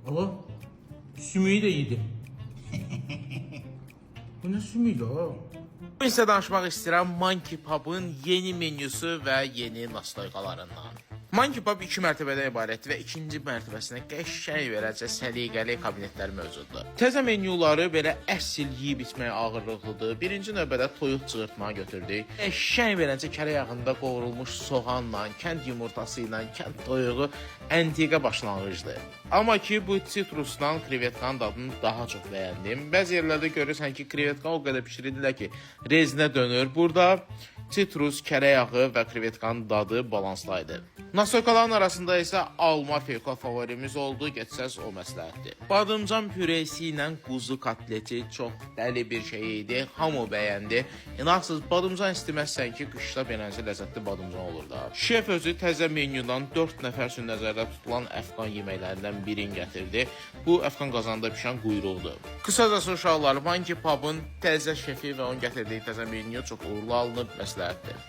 Alo, sümüyü də yedim. Bu nə sümüyü la? Bu isə danışmaq istəyirəm Monkey Pub'ın yeni menyusu və yeni nastoykalarından. Monkey Pub iki mərtəbədən ibarətdir və ikinci mərtəbəsində qəşəng verəcə səliqəli kabinetlər mövcuddur. Təzə menyuları belə əsl yeyib içməyə ağırlıqlıdır. Birinci növbədə toyuq cığırtma götürdük. Qəşəng verəcə kərə yağında qovrulmuş soğanla, kənd yumurtası ilə kənd toyuğu əntiqə başlanğıcdır. Amma ki bu sitrusla krevetkanın dadını daha çox bəyəndim. Bəzi yerlərdə görürsən ki, krevetka o qədər bişirirlər ki, rezinə dönür. Burada sitrus, kərə yağı və krevetkanın dadı balanslı idi. Nasokaların arasında isə alma feyxua favorimiz oldu. Getsəz o məsləhətdir. Badımcan püresi ilə quzu kotleti çox dəli bir şey idi. Hamı bəyəndi. İnansız badımcan isteməzsən ki, qışda beləncə ləzzətli badımcan olur da. Şef özü təzə menyudan 4 nəfər üçün nəzərdə tutulan əfqan yeməklərindən birini gətirdi. Bu əfqan qazanda bişən quyruqdur. Qısacası uşaqlar, Monkey Pub'ın təzə şefi və onun gətirdiyi təzə menyu çox uğurlu alınıb, məsləhətdir.